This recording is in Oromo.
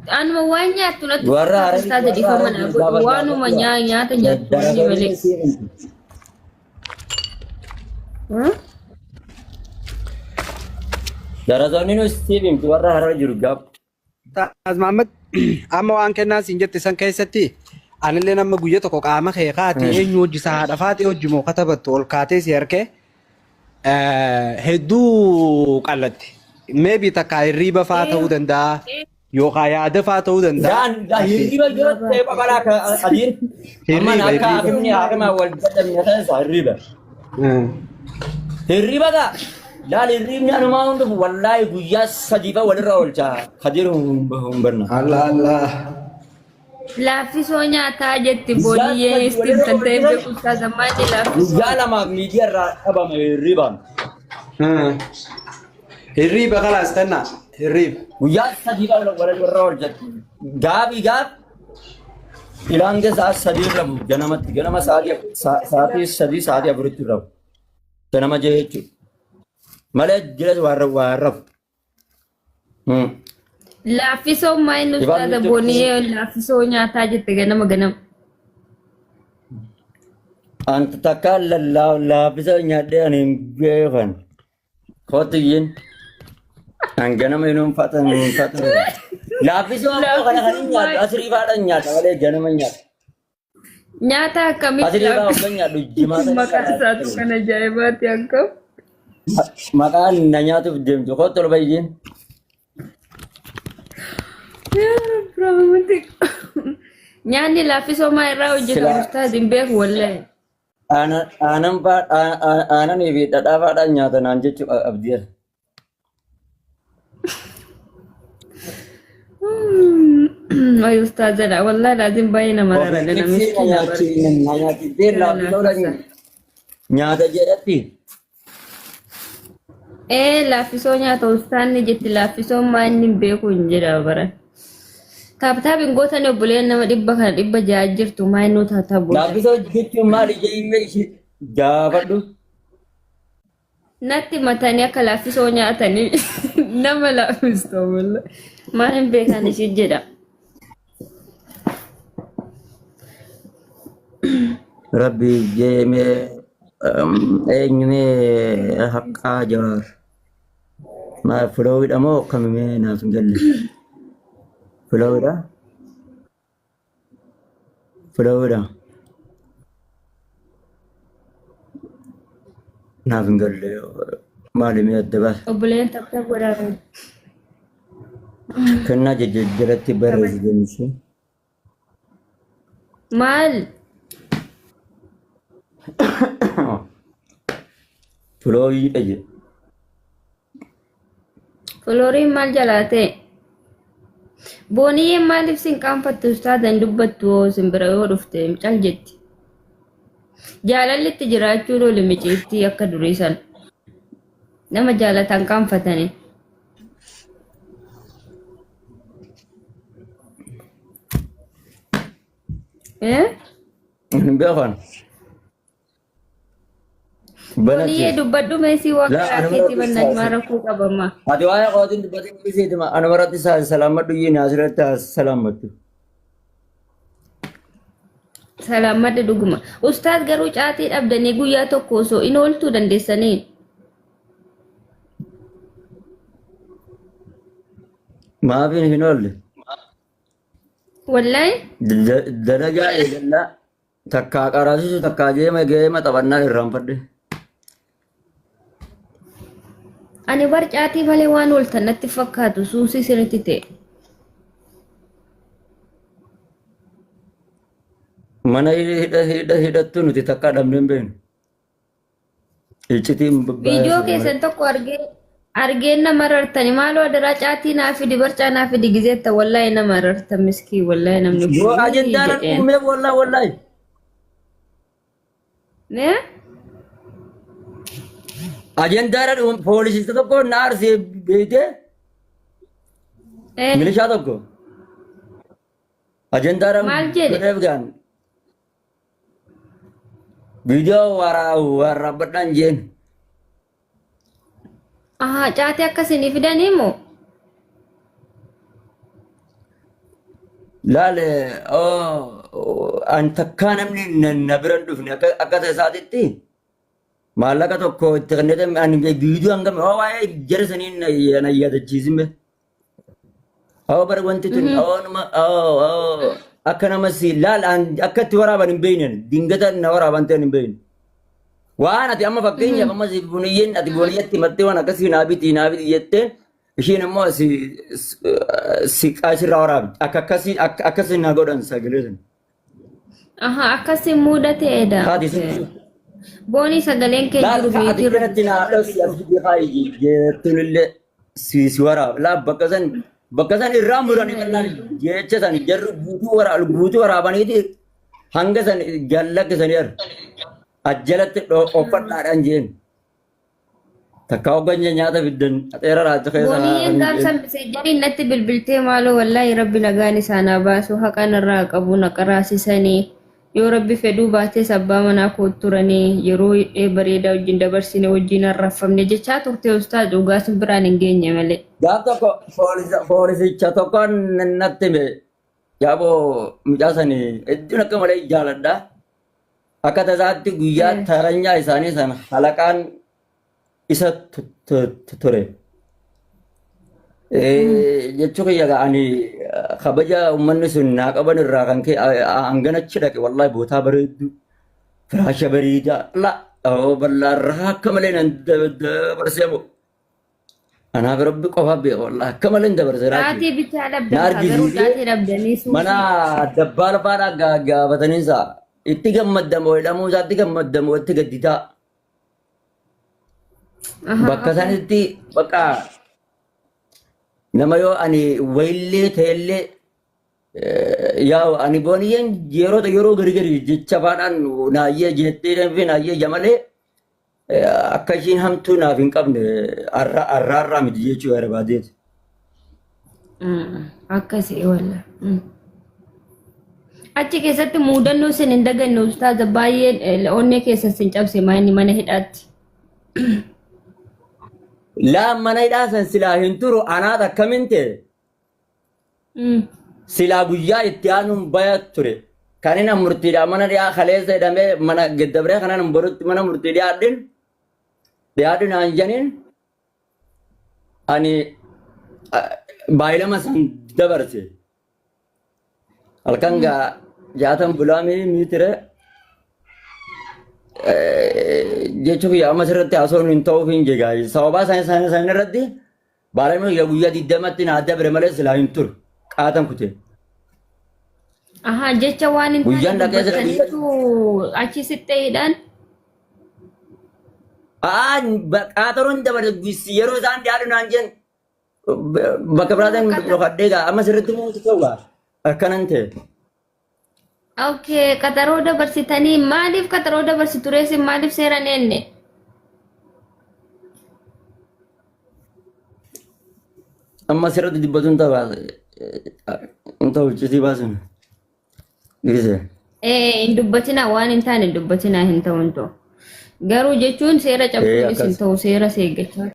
Anuma waan nyaattu natti Warra fakkaata Hararii ustaaza warra dhiifama Hararii naa godhu gaafa waanuma gaafadhu. nyaata nyaattu wanni malee. Darasoonni siif himti. Hmm? Darasoonni nu siif himti warra Harar jiru gaaf. Ustaaz Mahammad amma waan kennaa siin jette san keessatti anillee nama guyya tokko qaama kee kaate eenyu hojii isaa haadha faatee hojii moo katabattu ol kaatee si harkee hedduu qallatte. Maybe takka hirriiba faa ta'uu danda'a yookaan yaada faa ta'uu danda'a. Daan da hirriba yoo ta'e babalaa ka adiin. Amma Hirriba akka hirriba. hakimni hakimaa wal dadhabne keessa hirriba. Hirriba gaa laal hirribni anumaa hundufu wallaahi guyyaa sadiifa walirra oolcha kadir hin barna. Allah Allah. Laaffisoo nyaataa jetti Guyyaa booniyyee sadii istiin walirra kan ta'e oolchina beeku ustaaza maali laaffisoo. guyyaa lamaaf miidiyaa irraa dhabame hirribaan. Hirriiba kalaas kennaa hirriiba. Guyyaa sadiifa walirra oolcha. Gaafi gaaf ilaan keessa sadii rafu ganamatti ganama sa'aatii 3 sa'aatii 4tti rafu. Ganama jee jechuudha. Malee jirees waan rafu. Laaffisoo maa inni Ifaan ustaaza jechuun booniyyee laaffisoo nyaataa jette ganama ganama. Anta takka laaffisa nyaadhee ani hin beekan. Kootiyyiin an ganama hin fatan hin fatan. Laaffisoo ammoo kana kan hin nyaadhu asrii faadhaan nyaadha malee ganama hin nyaadhu. Nyaata akkamitti Asrii faa laaffisoo hoggan nyaadhu jimaata maqaan isaatu kan ajaa'ibaati akkam. Maqaan na nyaatuuf deemtu kootu ol bayyeen. Yaa Rabbi rahmati. Nyaanni laaffisoo maa irraa hojjetamu Sila ustaaz hin beeku wallahi. aanan faa aananii fi dhadhaa faadhaan nyaata naan jechuu abdiya. Ay ustaazadha wallahi laazim baay'ee nama Ofii rarra na ibsee na miskiina bara. nyaachii na nyaachistee Gara laaffisoodhaan laaffisa. nyaata jedhatti. Ee laaffisoo nyaata ustaanni jetti laaffisoon maa inni hin beeku hin jedha bara. Taaptaap hin gootan obboleen nama dhibba kana 600 jirtu maa inni taaptaap gootan. Laaffisoo jechuun maali jedhee ishee gaafadhu. Natti matanii akka laaffisoo nyaatanii nama laaffistu walla. Maal hin beekan ishii jedha. Rabbi jeemee eenyumee haqqaa jawaar. Maal filoowidha moo akkamimee naaf hin galle. Filoowidha? Filoowidha. Naaf hin galle maalimee adda baasa. Obboleen tapta godhaa. Kennaa jajjaratti barreessi deemsee. Maal? Filooyiidha jedhe. Filooriin maal jalaa ta'e? Booniyyeen maaliif sin qaanfattu ustaaza hin dubbattu hoo sin bira yoo dhufte cal jetti. Jaalalli itti jiraachuun oli miciitti akka durii sana. Nama jaalatan qaanfatanii. Eh? Hin beekan. Booniyyee Banatti. dubbadhu meesii waan Laa karaa anuma keetii irratti bannaan maa saasi. rakkoo qabama. Ati waa'ee kootiin dubbatin dhiisiitima anuma irratti saasi salaammadhu yiin asirratti haa salaammattu. Salaammadhu dhuguma. Ustaaz garuu caatii dhabdanii guyyaa tokko osoo in ooltuu dandeessanii. Maaf hin oolle? Wallahi Dalagaa eegallaa takkaa qaraasisu takkaa geema geema taphannaa irraanfadhe. Ani bar caatii malee waan ooltan natti fakkaatu suusii sirriitti ta'e. Mana hidha hidha hidhattu nuti takkaa dhabnee hin beeknu. Iccitiin Viidiyoo baay'ee keessan tokko argee argeen nama rartani maaloo adaraa caatii naa fidi barcaa naa fidi gizeetta wallaahi nama rarta miskii wallaahi namni kun Yoo ajendaan jedheen. uumeef wallaahi wallaahi. Ne? Ajendaadhaan poolisicha tokko na arsee beekte Eh, milishaa tokko ajendaadhaan Maal jedhe? godheef gaan viidiyoo waraabbadhaan jeen Ahaa, caatii akkasii ni fidanii moo? Laal an takkaa namni na bira hin dhufne akka isaatitti maallaqa tokko itti kennite ani viidiyoo hangam oo waa'ee jara sanii na yaadachiisin be. Oo bara wanti tun oo nama oo akka nama si laal an akka itti waraaban hin beekne dingata na waraaban ta'an hin beekne. Waan ati amma fakkeenyaaf amma si buniyyeen ati buniyyatti himattee waan akkasii naa biti naa biti jettee ishiin immoo si si qaasirraa waraabdi. Akka akkasii akka akkasii na godhan sagalee sana. Aha, akkasi mudateedha. Haati si Boonii sagaleen kee laal jiru ati miitii kanatti naa dhoksi as fidee kaayi jettuun illee si si waraaba. Laal bakka san irraa muranii qallaan jecha san jarri guutuu waraabaniiti hanga san gallakkisanii argu. Ajjalatti uffadhaadhaan jeen. Takka hoggan nyaata fiddan xeera raacha keessa Booniyyeen gaafsa miseenjariin natti bilbiltee, maaloo wallaahi rabbi nagaan isaan haa baasu, haqa narraa qabu na qaraasisanii, yoo rabbi fedhuu baates abbaa manaa koo turanii yeroo bareedaa wajjin dabarsine wajjin arrafamne jechaa turte. Ustaaz, dhugaa sun biraan hin geenye malee. Gaaf tokko poolisicha tokkoon natti hime, yaaboo mucaa sanii hedduun akka malee jaaladha. Akka tasaatti guyyaa taranyaa isaanii sana halaqaan isa ture. Jechuu kiyya ani kabaja uummanni sun naa qaban irraa kan ka'e hangana achi dhaqe, wallahi bootaa bareedduu, firaasha bareedaa, la bal'aarraa akka malee nan dabarsee moo. Anaaf rabbi qofa beeka, wallahi akka malee hin dabarse raajii. Dhaatii bichaa Na dhabdan kaa garuu argisiisee dhaatii dhabdanii suufii. Mana dabbaal faadhaa gaafataniinsa itti gammaddamoo hidhamuu isaatti gammaddamoo itti gadditaa. Bakka sanitti bakka nama yoo ani wayillee ta'ellee yaa ani booniyyeen yeroo yeroo gari gari jecha faadhaan naayyee jettee fi naayyee jamalee akka ishiin hamtuu naaf hin qabne arraarraa miti jechuu barbaadeeti. Akkasii walla. Achi keessatti muudannoo isin hin daganne, ustaaza, baay'een onnee keessa isin cabse maayini mana hidhaatti? Laa, mana hidhaa san silaa hin turu anaat akkamin ta'e silaa guyyaa itti aanuun baya ture. Kan inni murtiidhaa mana dhiyaa kaleessa hidhamee mana gaddabree kanaan borutti mana murtii dhiyaadhin dhiyaadhu naan janiin ani baay'ilama san dabarse. Halkan gaa jaatan bulaamii miitire jechuun kiyya amma sirriitti haasawuun hin ta'uuf hin jegaa. Sababaa san irratti baalamni kiyya guyyaa 20tti naa dabre malee silaa hin turu. Qaatan kute. Ahaa, jecha waan hin taane Guyyaan dhaqee sira guyyaa. dubbataniitu achi sixxeedhaan. Aa, qaataroon dabale yeroo isaan dhiyaatu naan jeen bakka biraatiin dhokadhee gaa amma sirriitti muutu ta'u gaa akkanan ta'e. Okay, qaxaroo dabarsitanii maaliif qaxaroo dabarsitu reessin, maaliif seeraan eenne? Amma sirriitti dubbatuun ta'u hin ta'u iccitii baasun. Dhiise. Hin dubbatinaa, waan hin taane hin dubbatinaa, hin ta'u hin ta'u. Garuu jechuun seera cabsuunis hin Akkas. ta'u, seera eeggachaa.